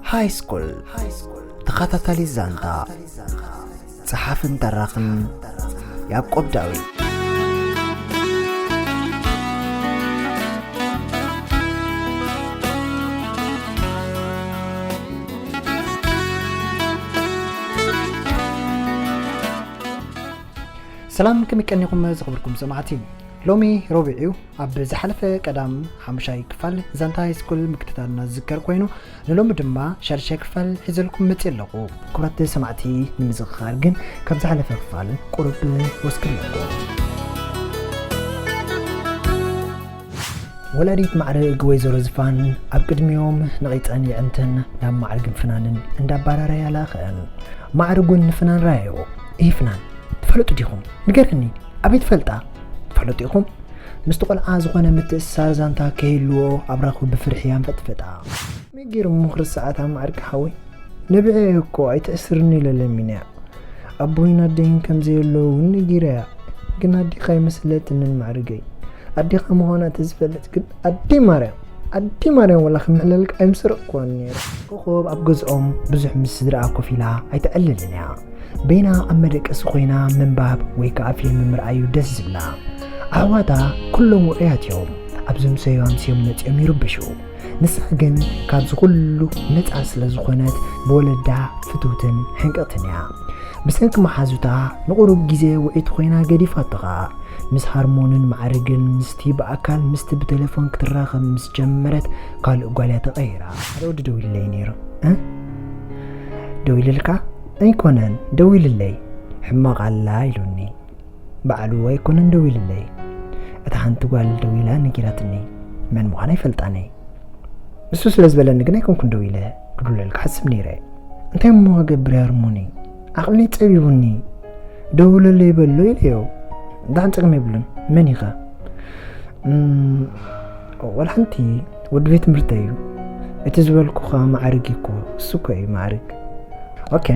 ሃይ ስኩል ተኸታታሊ ዛንታ፣ ጸሓፍን ተራኽን ያዕቆብ ዳዊት። ሰላም፣ ከመይ ቀኒኹም ዝኽብርኩም ሰማዕቲ? ሎሚ ረቡዕ እዩ። ኣብ ዝሓለፈ ቀዳም ሓሙሻይ ክፋል ዛንታ ሃይ ስኩል ምክትታልና ዝዝከር ኮይኑ፣ ንሎሚ ድማ ሻድሻይ ክፋል ሒዘልኩም መፅእ ኣለኹ። ክቡራት ሰማዕቲ፣ ንምዝኽኻር ግን ካብ ዝሓለፈ ክፋል ቁሩብ ወስክለኩም። ወላዲት ማዕርግ ወይዘሮ ዝፋን ኣብ ቅድሚኦም ነቒፀን የዕንተን ናብ ማዕርግን ፍናንን እንዳባራረያ ለኣኸን። ማዕርግ እውን ንፍናን ረኣዮ። "ይህ ፍናን፣ ትፈልጡ ዲኹም? ንገረኒ፣ ኣበይ ትፈልጣ? ትፈልጡ ኢኹም?" ምስቲ ቆልዓ ዝኾነ ምትእስሳር ዛንታ ከይህልዎ ኣብራኹ ብፍርሒ ኣንፈጥፈጣ። "መጊርሞ ክርስዓት ማዕርግ ሓወይ፣ ነቢዐ እኮ ኣይትእስርኒ ኢለ ለሚነያ። ኣቦይን ኣደይን ከም ዘየለዉ እውን ነጊረያ። ግን ኣዴኻ ኣይመስለትንን ማዕርገይ። ኣዴኻ ምዃና ተዝፈልጥ ግን ኣደይ ማርያም፣ ኣደይ ማርያም ወላ ክምሕለልካ ኣይምሰረቕኩዋን ነይረ።" ኮኾብ ኣብ ገዝኦም ብዙሕ ምስ ስድራኣ ኮፍ ኢላ ኣይተዕልልን እያ። በይና ኣብ መደቀሲ ኮይና ምንባብ ወይ ከኣ ፊልም ምርኣዩ ደስ ዝብላ። ኣሕዋታ ኩሎም ውዑያት እዮም። ኣብ ዘምሰዩ ኣምስዮም መጺኦም ይርብሹ። ንሳ ግን ካብዚ ኩሉ ነጻ ስለ ዝኾነት ብወለዳ ፍትውትን ሕንቅቕትን እያ። ብሰንኪ መሓዙታ ንቑሩብ ግዜ ውዕይቲ ኮይና ገዲፋቶ ኸኣ። ምስ ሃርሞንን ማዕርግን ምስቲ ብኣካል ምስቲ ብቴሌፎን ክትራኸብ ምስ ጀመረት ካልእ ጓል እያ ተቐይራ። ሓደ ወዲ ደዊሉለይ ነይሩ። "እ? ደዊሉልካ?" "ኣይኮነን፣ ደዊሉለይ። ሕማቕ ኣላ ኢሉኒ። ባዕሉ ኣይኮነን ደዊሉለይ። እታ ሓንቲ ጓል ደዊላ ነጊራትኒ። መን ምዃና ኣይፈልጣን እየ። ንሱ ስለ ዝበለኒ ግን ኣይኮንኩን ደዊለ ክድውለልካ ሓስብ ነይረ። እንታይ እሞ ክገብር እየ ሃርሞነይ? ዓቕለይ ጸቢቡኒ። ደውለለይ በሎ ኢለዮ። ደሓን ጸገም የብሉን። መን ኢኻ?" "እም፣ ዋላ ሓንቲ፣ ወዲ ቤት ትምህርተይ እዩ። እቲ ዝበልኩኻ ማዕርግ እኮ፣ እሱ እኮ እዩ ማዕርግ።" "ኦኬ፣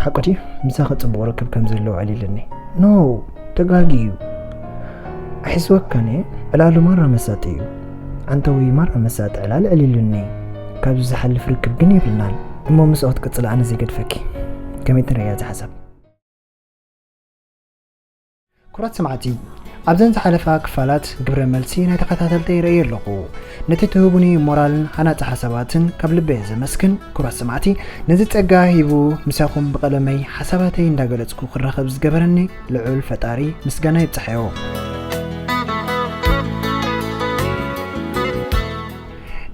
ሓቁ ድዩ? ምሳኺ ጽቡቕ ርክብ ከም ዘለዎ ኣዕሊሉኒ።" "ኖ፣ ተጋጊ እዩ። ኣሒዝወካን እየ፣ ዕላሉ ማራ መሳጢ እዩ። ዓንተዊ ማራ መሳጢ ዕላል ኣዕሊሉኒ። ካብዚ ዝሓልፍ ርክብ ግን የብልናን። እሞ ምስኦ ክትቅጽሊ ኣነ ዘይገድፈኪ። ከመይ ትርእያ እዚ ሓሳብ?" ክቡራት ሰማዕቲ፣ ኣብዘን ዝሓለፋ ክፋላት ግብረ መልሲ ናይ ተኸታተልተይ ረእየ ኣለኹ። ነቲ ትህቡኒ ሞራልን ሃናጺ ሓሳባትን ካብ ልበ እየ ዘመስግን። ክቡራት ሰማዕቲ፣ ነዚ ጸጋ ሂቡ ምሳኹም ብቐለመይ ሓሳባተይ እንዳገለጽኩ ክራኸብ ዝገበረኒ ልዑል ፈጣሪ ምስጋና ይብጻሓዮ።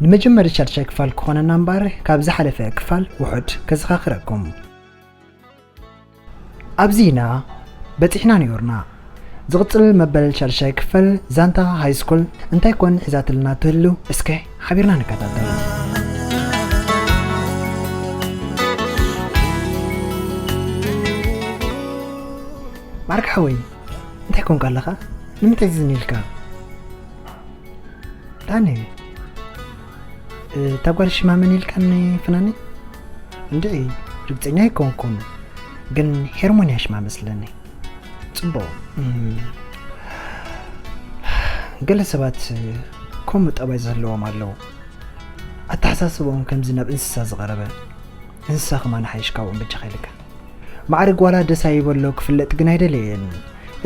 ንመጀመሪ ሻድሻይ ክፋል ክኾነና እምበር፣ ካብ ዝሓለፈ ክፋል ውሑድ ከዘኻኽረኩም። ኣብዚ ኢና በጺሕና ነይርና። ዝቕጽል መበል ሻድሻይ ክፋል ዛንታ ሃይ ስኩል እንታይ ኮን ሒዛትልና ትህሉ? እስከ ሓቢርና ንከታተል። ማርክ ሓወይ፣ እንታይ ኮንካ ኣለኻ? ንምንታይ ዝን ኢልካ? ዳኒ፣ እታ ጓል ሽማ መን ኢልካኒ ፍናኒ? እንድዒ፣ ርግጸኛ ኣይኮንኩን፣ ግን ሄርሞን እያ ሽማ መስለኒ። ጽቡቕ። እም፣ ገለ ሰባት ከምኡ ጠባይ ዘለዎም ኣለዉ። ኣተሓሳስባኦም ከምዚ ናብ እንስሳ ዝቐረበ። እንስሳ ከማን ሓይሽ ካብኦም በጃኻ ኢልካ። ማዕርግ ዋላ ደስ ኣይበሎ ክፍለጥ ግን ኣይደለየን።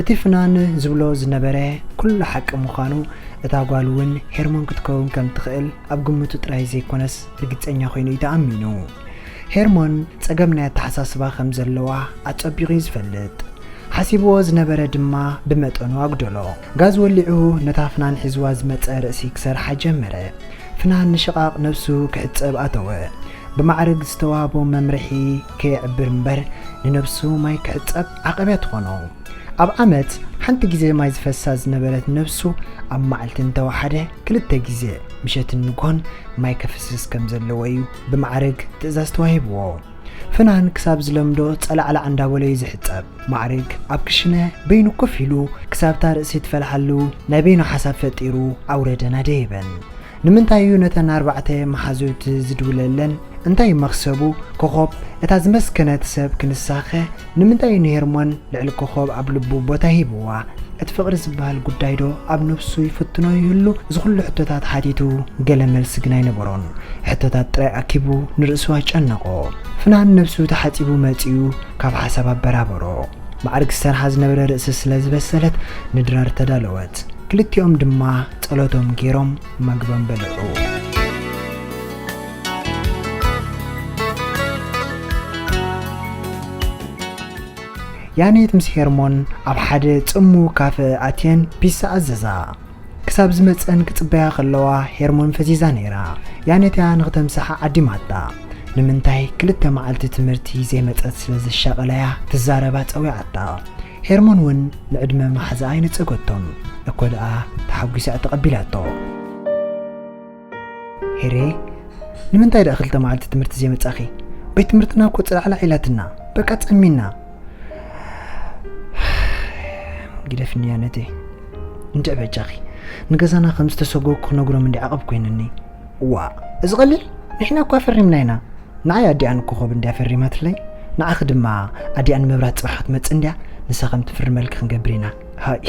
እቲ ፍናን ዝብሎ ዝነበረ ኩሉ ሓቂ ምዃኑ፣ እታ ጓል እውን ሄርሞን ክትከውን ከም ትኽእል ኣብ ግምቱ ጥራይ ዘይኮነስ ርግጸኛ ኮይኑ እዩ ተኣሚኑ። ሄርሞን ጸገም ናይ ኣተሓሳስባ ከም ዘለዋ ኣጸቢቑ እዩ ዝፈልጥ። ሓሲብዎ ዝነበረ ድማ ብመጠኑ ኣጉደሎ። ጋዝ ወሊዑ ነታ ፍናን ሒዝዋ ዝመጸ ርእሲ ክሰርሓ ጀመረ። ፍናን ንሽቓቕ ነብሱ ክሕጸብ ኣተወ። ብማዕርግ ዝተዋህቦ መምርሒ ከየዕብር እምበር ንነብሱ ማይ ክሕጸብ ዓቐብ እያ ትኾኖ። ኣብ ዓመት ሓንቲ ግዜ ማይ ዝፈሳ ዝነበረት ነብሱ ኣብ መዓልቲ እንተወሓደ ክልተ ግዜ ምሸትን ንግሆን ማይ ከፍስስ ከም ዘለዎ እዩ ብማዕርግ ትእዛዝ ተዋሂብዎ። ፍናን ክሳብ ዝለምዶ ጸላዕላዕ እንዳበሎ እዩ ዝሕጸብ። ማዕርግ ኣብ ክሽነ በይኑ ኮፍ ኢሉ ክሳብ እታ ርእሲ ትፈልሓሉ ናይ በይኑ ሓሳብ ፈጢሩ ኣውረደን ኣደየበን። ንምንታይ እዩ ነተን ኣርባዕተ መሓዙት ዝድውለለን? እንታይ እዩ መኽሰቡ? ኮኾብ፣ እታ ዝመስከነት ሰብ ክንሳኸ፣ ንምንታይ እዩ ንሄርሞን ልዕሊ ኮኾብ ኣብ ልቡ ቦታ ሂብዋ? እቲ ፍቕሪ ዝበሃል ጉዳይ ዶ ኣብ ነብሱ ይፍትኖ ይህሉ? እዚ ኩሉ ሕቶታት ሓቲቱ፣ ገለ መልሲ ግን ኣይነበሮን። ሕቶታት ጥራይ ኣኪቡ ንርእሱ ኣጨነቖ። ፍናን ነብሱ ተሓጺቡ መጺኡ ካብ ሓሳብ ኣበራበሮ። ማዕርግ ዝሰርሓ ዝነበረ ርእሲ ስለ ዝበሰለት ንድራር ተዳለወት። ክልቲኦም ድማ ጸሎቶም ገይሮም መግቦም በልዑ። ያኔት ምስ ሄርሞን ኣብ ሓደ ጽሙ ካፈ ኣትየን ፒሳ ኣዘዛ። ክሳብ ዝመጸን ክጽበያ ከለዋ ሄርሞን ፈዚዛ ነይራ። ያኔት እያ ንኽተምስሓ ዓዲማታ። ንምንታይ ክልተ መዓልቲ ትምህርቲ ዘይመጸት ስለ ዘሻቐለያ ትዛረባ ጸዊዓታ። ሄርሞን እውን ንዕድመ መሓዛኣ ኣይነጸገቶን። እኮ ደኣ ተሓጒሳ ተቐቢላቶ። ሄሬ፣ ንምንታይ ደኣ ክልተ መዓልቲ ትምህርቲ ዘይመጻኺ? ቤት ትምህርትና እኮ ጽላዕላዕ ኢላትና። በቃ ጸሚና። ግደፍኒ ያነቴ። እንድዒ በጃኺ። ንገዛና ከም ዝተሰጎግኩ ክነግሮም እንዲ ዓቐብ ኮይኑኒ። ዋ፣ እዚ ቀሊል? ንሕና እኳ ፈሪምና ኢና። ንዓይ ኣዲኣን ኮኾብ እንድያ ፈሪማትለይ። ንዓኺ ድማ ኣዲኣን መብራት ጽባሕ ክትመጽእ እንድያ፣ ንሳ ከም ትፍርመልኪ ክንገብር ኢና። ሃይ።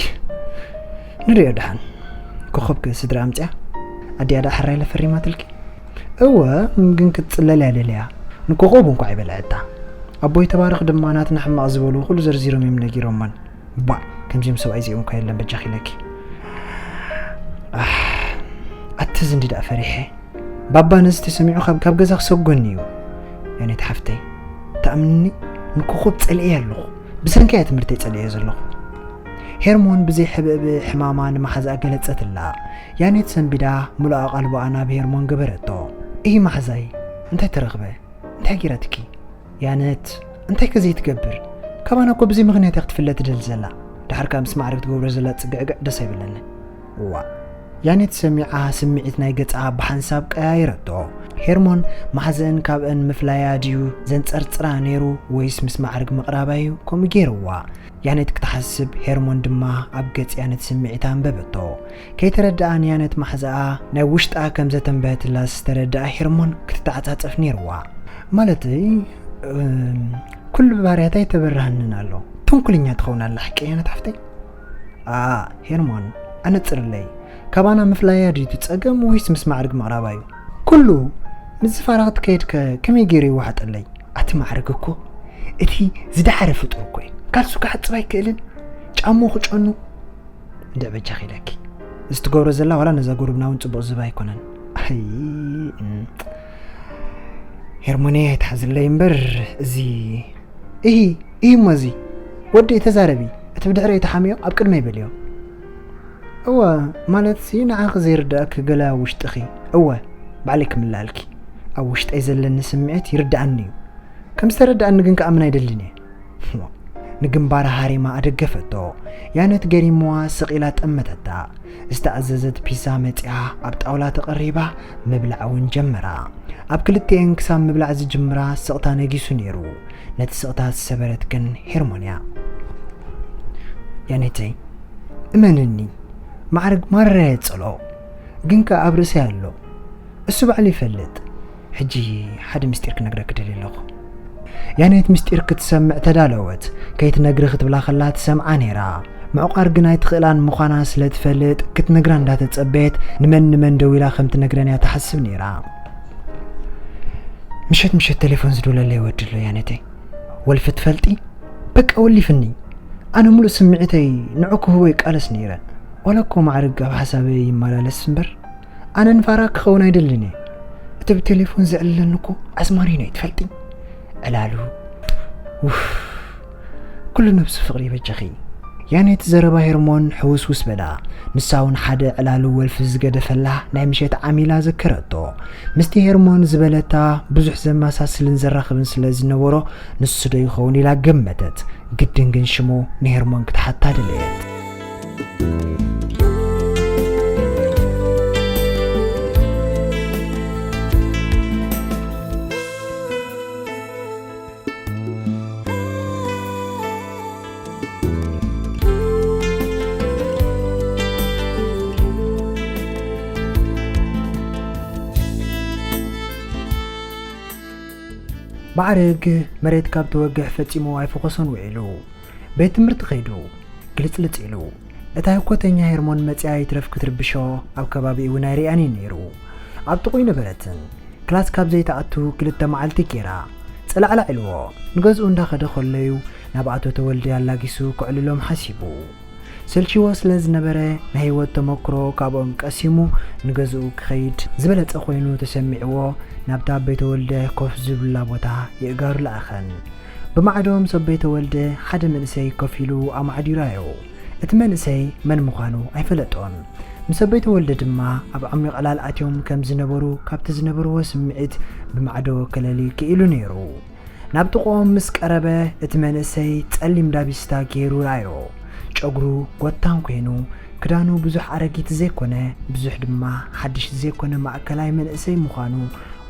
ንርእዮ ደሓን። ኮኾብ ከ ስድራ ኣምጽያ? ኣዲኣ ደኣ ሕራይ ኢላ ፈሪማትልኪ? እወ፣ ግን ክትጽለል እያ ደልያ። ንኮኾብ እንኳዕ ይበልዐታ። ኣቦይ ተባረኽ ድማ ናትና ሕማቕ ዝበሉ ኩሉ ዘርዚሮም እዮም ነጊሮሞን። ባእ፣ ከምዚኦም ሰብኣይ እዚኦም እኳ የለን በጃኺ ኢለኪ። ኣሕ፣ ኣቲ እዚ እንዲ ደኣ ፈሪሐ። ባባ ነዚ ተሰሚዑ ካብ፣ ካብ ገዛ ክሰጎኒ እዩ። ያኔት ሓፍተይ፣ ተኣምንኒ ንኮኾብ ጸሊኤ ኣለኹ። ብሰንኪ እያ ትምህርተይ ጸሊኤ ዘለኹ። ሄርሞን ብዘይ ሕብእብእ ሕማማ ንመሓዛኣ ገለጸትላ። ያኔት ሰንቢዳ ምሉእ ኣቓልቦኣ ናብ ሄርሞን ገበረቶ። እሂ መሓዛይ፣ እንታይ ተረኽበ? እንታይ ገይራትኪ? ያነት፣ እንታይ ከ ዘይትገብር? ካባና እኮ ብዘይ ምኽንያት እያ ክትፍለ ትደሊ ዘላ። ደሓር ከኣ ምስ ማዕርግ ትገብሮ ዘላ ጽግዕግዕ ደስ ኣይብለኒ። እዋ። ያኔት ሰሚዓ ስምዒት ናይ ገጻ ብሓንሳብ ቀያይረቶ። ሄርሞን ማሕዘን ካብአን ምፍላያ ድዩ ዘንጸርጽራ ነይሩ ወይስ ምስ ማዕርግ ምቕራባ እዩ ከምኡ ገይርዋ? ያኔት ክትሓስብ ሄርሞን ድማ ኣብ ገጽ ያኔት ስምዒታ ኣንበበቶ። ከይተረድኣን ያኔት ማሕዛኣ ናይ ውሽጣ ከም ዘተንበየትላ ዝተረድኣ ሄርሞን ክትተዓጻጸፍ ነይርዋ። ማለተይ፣ እም፣ ኩሉ ባህርያታ ኣይተበርሃንን ኣሎ። ተንኮለኛ ትኸውን ኣላ ሓቂ ያኔት ሓፍተይ? ኣ፣ ሄርሞን፣ ኣነጽርለይ። ካባና ምፍላያ ድዩ እቲ ጸገም ወይስ ምስ ማዕርግ ምቕራባ እዩ? ኩሉ ምስ ዝፋራ ክትከይድ ከ ከመይ ገይሩ ይወሓጠለይ? ኣቲ ማዕርግ እኮ እቲ ዝደሓረ ፍጡር እኮ እዩ። ካልሱ ክሓጽብ ኣይክእልን፣ ጫምኡ ክጨኑ። እንድዒ በጃኺ ኢለኪ። እዚ ትገብሮ ዘላ ዋላ ነዛ ጎረብና እውን ጽቡቕ ዝህባ ኣይኮነን። ኣይ፣ እም። ሄርሞነይ ኣይትሓዝለይ እምበር እዚ እሂ፣ እሂ እሞ እዚ ወዲ ተዛረቢ፣ እቲ ብድሕሪኡ ተሓምዮ ኣብ ቅድመይ በልዮ። እወ፣ ማለትሲ ንዓኺ ዘይርድኣኪ ገለ ኣብ ውሽጥኺ፣ እወ፣ ባዕለይ ክምልኣልኪ። ኣብ ውሽጠይ ዘለኒ ስምዒት ይርድኣኒ እዩ። ከም ዝተረድኣኒ ግን ክኣምን ኣይደልን እየ። ንግንባራ ሃሪማ ኣደገፈቶ። ያነት ገሪምዋ ስቕ ኢላ ጠመተታ። ዝተኣዘዘት ፒዛ መጺኣ ኣብ ጣውላ ተቐሪባ ምብላዕ እውን ጀመራ። ኣብ ክልቲኤን ክሳብ ምብላዕ ዝጅምራ ስቕታ ነጊሱ ነይሩ። ነቲ ስቕታ ዝሰበረት ግን ሄርሞን እያ። ያኔተይ፣ እመንኒ፣ ማዕርግ ማራ የጸልኦ፣ ግን ከኣ ኣብ ርእሰይ ኣሎ። እሱ ባዕሉ ይፈልጥ። ሕጂ ሓደ ምስጢር ክነግረኪ ደልየ ኣለኹ። ያኔት ምስጢር ክትሰምዕ ተዳለወት። ከይትነግሪ ክትብላ ከላ ትሰምዓ ነይራ። ምዕቋር ግን ኣይትኽእላን ምዃና ስለ ትፈልጥ፣ ክትነግራ እንዳተጸበየት፣ ንመን ንመን ደዊላ ከም ትነግረን እያ ትሓስብ ነይራ። ምሸት ምሸት ቴሌፎን ዝድውለለይ ወዲ ኣሎ ያኔተይ። ወልፊ ትፈልጢ? በቃ ወሊፍኒ። ኣነ ሙሉእ ስምዒተይ ንዑ ክህቦ ይቃለስ ነይረ። ዋላ እኮ ማዕርግ ኣብ ሓሳበይ ይመላለስ እምበር፣ ኣነ ንፋራ ክኸውን ኣይደልን እየ። እቲ ብቴሌፎን ዘዕልለኒ እኮ ኣዝማሪኖ እዩ ትፈልጢ? ዕላሉ። ውፍ። ኩሉ ነብሱ ፍቕሪ በጃኺ። ያኔት ዘረባ ሄርሞን ሕውስውስ በላ። ንሳ እውን ሓደ ዕላሉ ወልፊ ዝገደፈላ ናይ ምሸት ዓሚላ ዘከረቶ። ምስቲ ሄርሞን ዝበለታ ብዙሕ ዘመሳስልን ዘራኽብን ስለ ዝነበሮ፣ ንሱ ዶ ይኸውን ኢላ ገመተት። ግድን ግን ሽሙ ንሄርሞን ክትሓታ ደለየት። ማዕርግ መሬት ካብ ተወግሕ ፈጺሙ ኣይፈኾሶን ውዒሉ። ቤት ትምህርቲ ከይዱ ግልጽልጽ ኢሉ። እታ ህኮተኛ ሄርሞን መጺኣ ይትረፍ ክትርብሾ ኣብ ከባቢኡ እውን ኣይርእያን እዩ ነይሩ። ኣብ ጥቕኡ ነበረትን። ክላስ ካብ ዘይትኣቱ ክልተ መዓልቲ ጌራ። ጸላዕላዕ ኢልዎ። ንገዝኡ እንዳኸደ ከሎ'ዩ ናብ ኣቶ ተወልደ ኣላጊሱ ከዕልሎም ሓሲቡ። ሰልችዎ ስለ ዝነበረ ናይ ህይወት ተመክሮ ካብኦም ቀሲሙ ንገዝኡ ክኸይድ ዝበለጸ ኮይኑ ተሰሚዕዎ ናብታ ኣቦይ ተወልደ ኮፍ ዝብሉላ ቦታ የእጋሩ ለኣኸን። ብማዕዶ ምስ ኣቦይ ተወልደ ሓደ መንእሰይ ኮፍ ኢሉ ኣማዕዲሩ ኣዮ። እቲ መንእሰይ መን ምዃኑ ኣይፈለጦን። ምስ ኣቦይ ተወልደ ድማ ኣብ ዓሚቕ ዕላል ኣትዮም ከም ዝነበሩ ካብቲ ዝነበርዎ ስምዒት ብማዕዶ ከለሊ ክኢሉ ነይሩ። ናብ ጥቕኦም ምስ ቀረበ እቲ መንእሰይ ጸሊም ዳቢስታ ገይሩ ረኣዮ። ጨጉሩ ጎታን ኮይኑ ክዳኑ ብዙሕ ኣረጊት ዘይኮነ ብዙሕ ድማ ሓድሽ ዘይኮነ ማእከላይ መንእሰይ ምዃኑ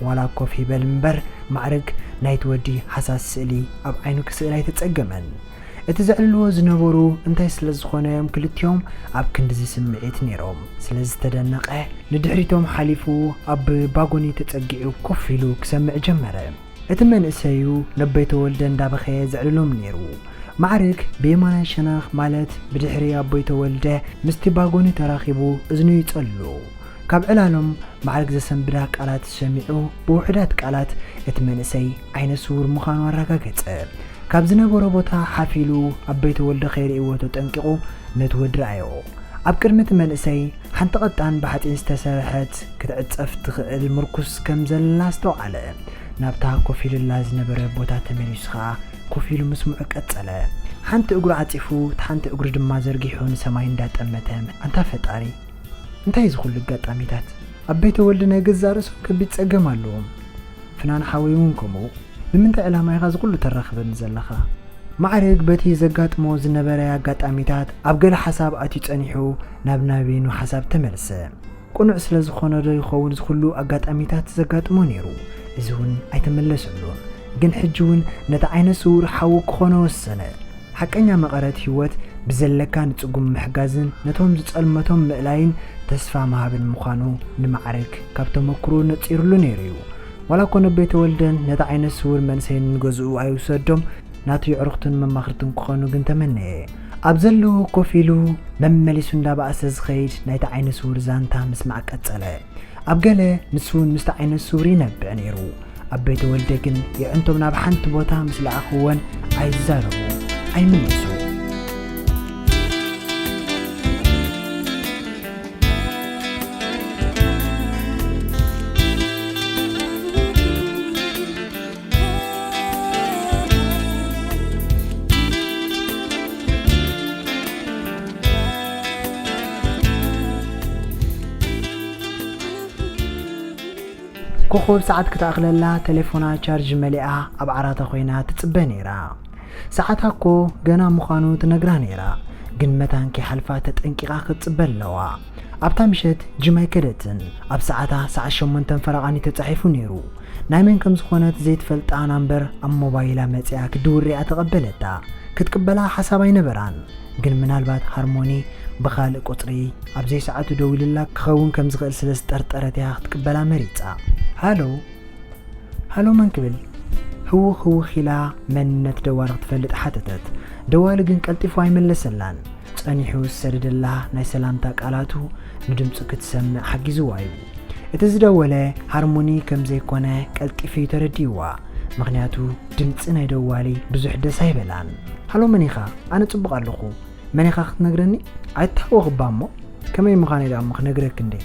ዋላ ኮፍ ይበል እምበር ማዕርግ ናይቲ ወዲ ሃሳስ ስእሊ ኣብ ዓይኑ ክስእል ኣይተጸገመን። እቲ ዘዕልልዎ ዝነበሩ እንታይ ስለ ዝኾነ እዮም ክልቲኦም ኣብ ክንድዚ ስምዒት ነይሮም ስለ ዝተደነቐ ንድሕሪቶም ሓሊፉ ኣብ ባጎኒ ተጸጊዑ ኮፍ ኢሉ ክሰምዕ ጀመረ። እቲ መንእሰዩ ነቦይ ተወልደ እንዳበኸየ ዘዕልሎም ነይሩ። ማዕርግ ብየማናይ ሸነኽ ማለት ብድሕሪ ኣቦይ ተወልደ ምስቲ ባጎኒ ተራኺቡ እዝኑ ይጸሉ። ካብ ዕላሎም ማዕርግ ዘሰንብዳ ቃላት ሰሚዑ ብውሑዳት ቃላት እቲ መንእሰይ ዓይነ ስውር ምዃኑ ኣረጋገጸ። ካብ ዝነበሮ ቦታ ሓፍ ኢሉ ኣቦይ ተወልደ ከይርእይዎ ተጠንቂቑ ነቲ ወዲ ረኣዮ። ኣብ ቅድሚ እቲ መንእሰይ ሓንቲ ቀጣን ብሓጺን ዝተሰርሐት ክትዕጸፍ ትኽእል ምርኩስ ከም ዘላ ኣስተውዓለ። ናብታ ኮፍ ኢሉላ ዝነበረ ቦታ ተመሊሱ ኸኣ ኮፍ ኢሉ ምስምዑ ቀጸለ። ሓንቲ እግሩ ዓጺፉ እታ ሓንቲ እግሩ ድማ ዘርጊሑ ንሰማይ እንዳጠመተ ኣንታ ፈጣሪ እንታይ እዚ ኩሉ ኣጋጣሚታት? ኣቦይ ተወልደ ናይ ገዛእ ርእሶም ከቢድ ጸገም ኣለዎም። ፍናን ሓወይ እውን ከምኡ። ንምንታይ ዕላማ ኢኻ እዚ ኩሉ ተራኽበኒ ዘለኻ? ማዕርግ በቲ ዘጋጥሞ ዝነበረ ኣጋጣሚታት ኣብ ገለ ሓሳብ ኣትዩ ጸኒሑ ናብ ናበይኑ ሓሳብ ተመልሰ። ቅኑዕ ስለ ዝኾነ ዶ ይኸውን እዚ ኩሉ ኣጋጣሚታት ዘጋጥሞ ነይሩ? እዚ እውን ኣይተመለሰሉን። ግን ሕጂ እውን ነቲ ዓይነ ስውር ሓዉ ክኾኖ ወሰነ። ሓቀኛ መቐረት ህይወት ብዘለካ ንጽጉም ምሕጋዝን ነቶም ዝጸልመቶም ምእላይን ተስፋ ምሃብን ምዃኑ ንማዕርግ ካብ ተመክሮ ነጺርሉ ነይሩ እዩ። ዋላ እኮ ነቦይ ተወልደን ነቲ ዓይነ ስውር መንእሰይን ንገዝኡ ኣይውሰዶም ናቱ የዕሩኽቱን መማኽርቱን ክኾኑ ግን ተመነየ። ኣብ ዘለዎ ኮፍ ኢሉ መመሊሱ እንዳበኣሰ ዝኸይድ ናይቲ ዓይነ ስውር ዛንታ ምስማዕ ቀጸለ። ኣብ ገለ ንሱ እውን ምስቲ ዓይነት ስውር ይነብዕ ነይሩ። ኣቦይ ተወልደ ግን የዕንቶም ናብ ሓንቲ ቦታ ምስ ለኣኽወን ኣይዛረቡ፣ ኣይምለሱ። ኮኾብ ሰዓት ክትኣኽለላ ተሌፎና ቻርጅ መሊኣ ኣብ ዓራታ ኮይና ትጽበ ነይራ። ሰዓታ እኮ ገና ምዃኑ ትነግራ ነይራ፣ ግን መታን ከይሓልፋ ተጠንቂቓ ክትጽበ ኣለዋ። ኣብታ ምሸት ጅም ኣይከደትን። ኣብ ሰዓታ ሰዓት ሸሞንተን ፈረቓን እዩ ተጻሒፉ ነይሩ። ናይ መን ከም ዝኾነት ዘይትፈልጣ ናምበር ኣብ ሞባይላ መጺኣ ክትድውል ሪኣ ተቐበለታ። ክትቅበላ ሓሳብ ኣይነበራን፣ ግን ምናልባት ሃርሞኒ ብኻልእ ቁጽሪ ኣብ ዘይሰዓቱ ደዊሉላ ክኸውን ከም ዝኽእል ስለ ዝጠርጠረት እያ ክትቅበላ መሪጻ። ሃሎ፣ ሃሎ መን ክብል? ህውኽ ህውኽ ኢላ መንነት ደዋሊ ክትፈልጥ ሓተተት። ደዋሊ ግን ቀልጢፉ ኣይመለሰላን። ጸኒሑ ዝሰደደላ ናይ ሰላምታ ቃላቱ ንድምጹ ክትሰምዕ ሓጊዝዋ እዩ። እቲ ዝደወለ ሃርሞኒ ከም ዘይኮነ ቀልጢፉ እዩ ተረዲእዋ። ምኽንያቱ ድምጺ ናይ ደዋሊ ብዙሕ ደስ ኣይበላን። ሃሎ መን ኢኻ? ኣነ ጽቡቕ ኣለኹ። መን ኢኻ ክትነግረኒ? ኣይትታወኽ እባ እሞ። ከመይ ምዃነይ ደኣ እሞ ክነግረኪ እንዴ?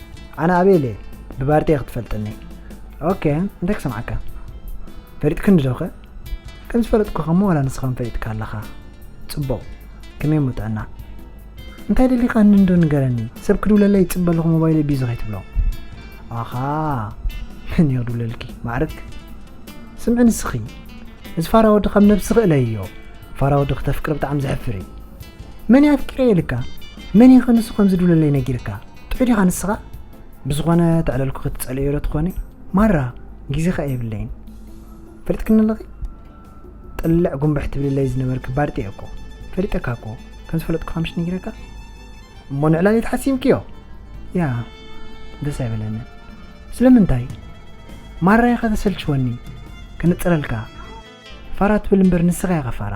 ኣነ ኣቤል እየ። ብባርቴ ክትፈልጥኒ። ኦኬ፣ እንታይ ክሰምዓካ? ፈሊጥክኒ ዶ ኸ? ከም ዝፈለጥኩኻ እሞ ዋላ ንስኻ እውን ፈሊጥካ ኣለኻ። ጽቡቕ። ከመይ እሞ ጥዕና? እንታይ ደሊኻኒ እንዶ ንገረኒ። ሰብ ክድውለለይ ይጽበ ኣለኹ ሞባይለይ ቢዚ ከይትብሎ። ኣኻ፣ መን እዩ ክድውለልኪ? ማዕርግ? ስምዒ ንስኺ። እዚ ፋራ ወዲ ካብ ነብስኺ እለይዮ። ፋራ ወዲ ክተፍቅሪ ብጣዕሚ ዘሕፍር እዩ። መን እዩ ኣፍቂረ ኢልካ? መን እዩ ከ ንሱ ከም ዝድውለለይ ነጊርካ? ጥዑይ ዲኻ ንስኻ? ብዝኾነ ተዕለልኩ ክትጸልእዮ ዶ ትኾኒ? ማራ፣ ግዜኻ የብለይን። ፈሊጥክኒ ኣለኺ? ጥልዕ ጉንብሕ ትብልለይ ዝነበርኪ ባርጢ እየ እኮ። ፈሊጠካ እኮ። ከም ዝፈለጥኩኻ ምሽ ነጊረካ? እሞ ንዕላሊት ሓሲምክዮ? ያ፣ ደስ ኣይበለንን። ስለምንታይ? ማራ ኢኻ ተሰልችወኒ። ከነጽረልካ። ፋራ ትብል እምበር ንስኻ ኢኻ ፋራ።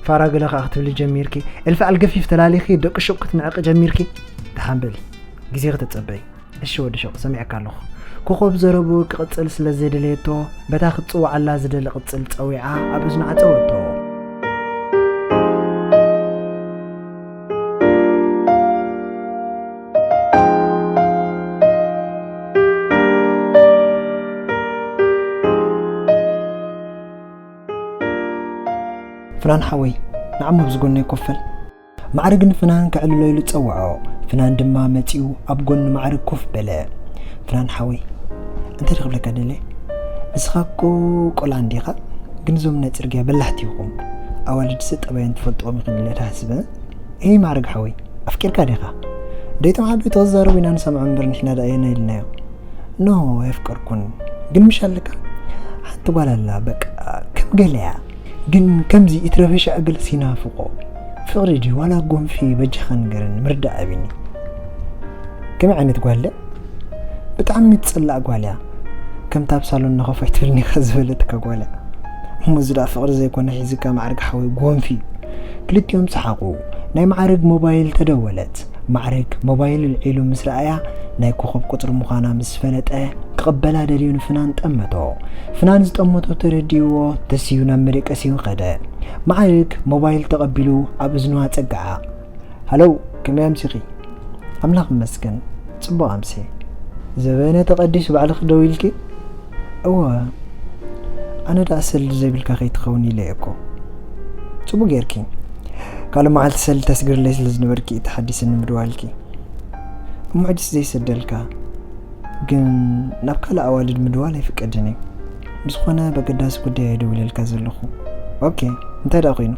ፋራ ገለ ኸኣ ክትብሊ ጀሚርኪ። ኤልፋ ኣልገፊፍ ተላሊኺ ደቂ ሹቕ ክትንዕቂ ጀሚርኪ። ደሓን በሊ። ግዜ ከተጸበይ። እሺ ወዲ ሹቕ፣ ሰሚዐካ ኣለኹ። ኮኾብ ዘረብኡ ክቕጽል ስለ ዘይደለየቶ፣ በታ ክትጽውዓላ ዝደሊ ቅጽል ጸዊዓ ኣብ እዝኑ ዓጸወቶ። ፍናን ሓወይ፣ ንዓሞ ኣብዚ ጎነይ ኮፍ በል። ማዕርግ ንፍናን ከዕልሎ ኢሉ ጸውዖ። ፍናን ድማ መጺኡ ኣብ ጎኒ ማዕርግ ኮፍ በለ። ፍናን ሓወይ፣ እንታይ ዶ ክብለካ ደልየ? ንስኻ እኮ ቆልዓ እንዲኻ፣ ግን እዞም ናይ ጽርግያ በላሕቲ ኢኹም። ኣዋልድሲ ጠባየን ትፈልጥዎም ኢኹም ኢለ ድሓስብ። ኤይ ማዕርግ ሓወይ፣ ኣፍቂርካ ዲኻ? ደይቶም ዓበይቲ ክዛረቡ ኢና ንሰምዖም እምበር ንሕና ደኣ ኣየናይ ኢልናዮ? ኖ፣ ኣየፍቀርኩን። ግን ምሽ ኣለካ? ሓንቲ ጓል ኣላ፣ በቃ ከም ገለ እያ። ግን ከምዚ ይትረፈሻ እግል ሲናፍቆ። ፍቕሪ ድዩ ዋላ ጎንፊ በጃኻ ንገረኒ፣ ምርዳእ ኣቢኒ። ከመይ ዓይነት ጓል እያ? ብጣዕሚ ትጽላእ ጓል እያ። ከምታ ኣብ ሳሎን ነኸፋይ ትብልኒ ኢኻ ዝበለትካ ጓል እያ። እሞ እዚ ደኣ ፍቕሪ ዘይኮነ ሒዝካ ማዕርግ ሓወይ ጎንፊ እዩ። ክልቲኦም ሰሓቑ። ናይ ማዕርግ ሞባይል ተደወለት። ማዕርግ ሞባይል ኣልዒሉ ምስ ረኣያ ናይ ኮኾብ ቁጽሪ ምዃና ምስ ፈለጠ ክቕበላ ደልዩ ንፍናን ጠመቶ። ፍናን ዝጠመቶ ተረዲእዎ ተሲኡ ናብ መደቀሲኡ ከደ። ማዕርግ ሞባይል ተቐቢሉ ኣብ እዝኑ ኣጸግዓ። ሃሎ፣ ከመይ ኣምሲኺ? ኣምላኽ ይመስገን፣ ጽቡቕ ኣምስየ። ዘበነ ተቐዲሱ ባዕልኺ ደዊልኪ? እወ፣ ኣነ ደኣ ሰልዲ ዘይብልካ ከይትኸውን ኢለ እየ እኮ። ጽቡቕ ጌርኪ። ካልእ መዓልቲ ሰልዲ ተስግርለይ ስለ ዝነበርኪ እዩ ተሓዲስኒ ምድዋልኪ። እሞ ሕጅስ ዘይሰደልካ? ግን ናብ ካልእ ኣዋልድ ምድዋል ኣይፍቀድን እዩ። ብዝኾነ በገዳሲ ጉዳይ እየ ደዊለልካ ዘለኹ። ኦኬ፣ እንታይ ደኣ ኮይኑ?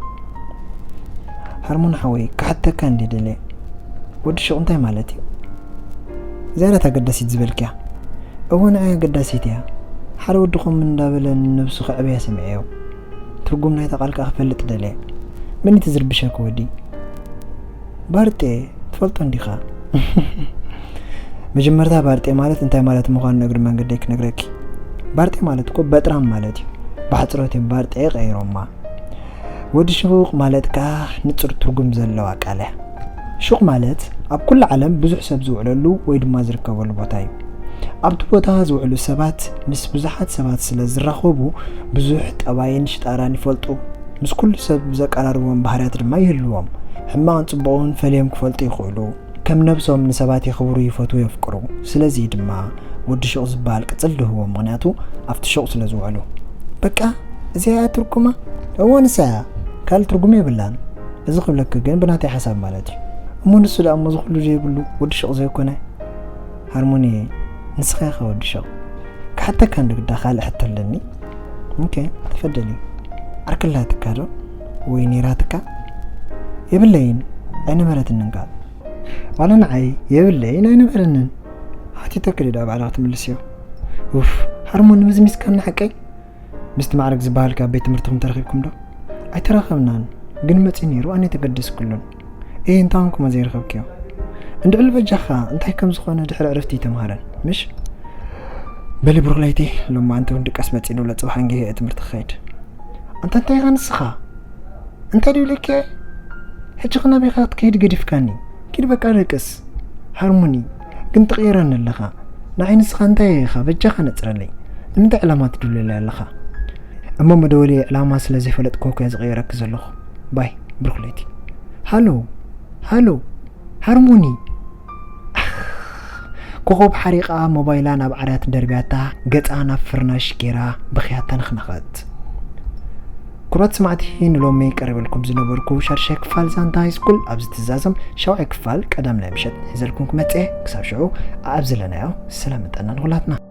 ሃርሞን ሓወይ፣ ክሓተካ እንድየ ደልየ። ወዲ ሹቕ እንታይ ማለት እዩ? ዝያዳ እታ ኣገዳሲት ዝበልክያ። እወ፣ ንዓይ ኣገዳሲት እያ። ሓደ ወዲ ከምኡ እንዳበለ ንነብሱ ከዕብያ ሰሚዐዮ። ትርጉም ናይታ ቃል ከኣ ክፈልጥ ደልየ። መን እዩ እቲ ዝርብሸኪ ወዲ? ባርጤ፣ ትፈልጦ እንዲኻ? መጀመርታ ባርጤ ማለት እንታይ ማለት ምዃኑ ንእግሪ መንገደይ ክነግረኪ። ባርጤ ማለት እኮ በጥራም ማለት እዩ። ብሓጽሮት እዮም ባርጤ ቀይሮማ። ወዲ ሹቕ ማለት ከኣ ንጹር ትርጉም ዘለዋ ቃል እያ። ሹቕ ማለት ኣብ ኩሉ ዓለም ብዙሕ ሰብ ዝውዕለሉ ወይ ድማ ዝርከበሉ ቦታ እዩ። ኣብቲ ቦታ ዝውዕሉ ሰባት ምስ ብዙሓት ሰባት ስለ ዝራኸቡ ብዙሕ ጠባይን ሽጣራን ይፈልጡ። ምስ ኩሉ ሰብ ዘቀራርቦም ባህርያት ድማ ይህልዎም። ሕማቕን ጽቡቕን ፈልዮም ክፈልጡ ይኽእሉ። ከም ነብሶም ንሰባት የኽብሩ፣ ይፈትዉ፣ የፍቅሩ። ስለዚ ድማ ወዲ ሹቕ ዝበሃል ቅጽል ድህቦም፣ ምኽንያቱ ኣብቲ ሹቕ ስለ ዝውዕሉ። በቃ እዚኣ እያ ትርጉማ? እወ ንሳ እያ። ካልእ ትርጉም የብላን። እዚ ክብለኪ ግን ብናተይ ሓሳብ ማለት እዩ። እሞ ንሱ ደኣ እሞ እዚ ኩሉ ዘይብሉ ወዲ ሹቕ ዘይኮነ? ሃርሞኒ፣ ንስኻ ኢኻ ወዲ ሹቕ። ክሓተካ እንዶ ግዳ ካልእ ሕቶ ኣለኒ። ኦኬ፣ ተፈደሊ። ዓርኪ ኣላትካ ዶ? ወይ ነይራትካ? የብለይን፣ ኣይነበረትንን ከኣ። ዋላ ንዓይ የብለይን ኣይነበረንን። ሓቲተኪ ድዩ ደኣ ባዕልኻ ትምልስዮ? ኡፍ፣ ሃርሞኒ ምዝሚዝካኒ ሓቀይ? ምስቲ ማዕረግ ዝበሃልኪ ኣብ ቤት ትምህርትኹም ተራኺብኩም ዶ? ኣይተራኸብናን፣ ግን መጺኡ ነይሩ፣ ኣነ ኣይተገደስኩሉን። ኤህ፣ እንታይ ኮንኩሞ ዘይረኸብክዮ? እንድዕሊ በጃኻ እንታይ ከም ዝኾነ ድሕሪ ዕረፍቲ ኣይተምሃረን፣ ምሽ? በሊ ብሩኽ ለይቲ፣ ሎማዓንቲ እውን ድቃስ መጺኡ ኣሎ፣ ጽባሕ ኣንጊሀ እየ ትምህርቲ ክኸይድ። ኣንታ እንታይ ኢኻ ንስኻ? እንታይ ድዩ ኢለኪ? ሕጂ ኸ ናበይ ኢኻ ክትከይድ ገዲፍካኒ? ኪድ በቃ ደቅስ። ሃርሞኒ፣ ግን ትቕይረኒ ኣለኻ። ንዓይ ንስኻ እንታይ ኢኻ? በጃኻ ነጽረለይ። ንምንታይ ዕላማ ትድውለለይ ኣለኻ? እሞ መደወሊ ዕላማ ስለ ዘይፈለጥኩ እኮ እየ ዝቕይረኪ ዘለኹ። ባይ፣ ብሩኽ ለይቲ። ሃሎ፣ ሃሎ፣ ሃርሞኒ። ኮኾብ ሓሪቓ ሞባይላ ናብ ዓራት ደርብያታ፣ ገጻ ናብ ፍርናሽ ጌራ በኽያ ተነኽነኸት። ክቡራት ሰማዕቲ፣ ንሎሚ ቀሪበልኩም ዝነበርኩ ሻድሻይ ክፋል ዛንታ ሃይስኩል ኣብዚ ትዛዘም። ሻውዓይ ክፋል ቀዳም ናይ ምሸት ሒዘልኩም ክመጽእ እየ። ክሳብ ሽዑ ኣብ ዘለናዮ ሰላም ጥዕና ንኹላትና።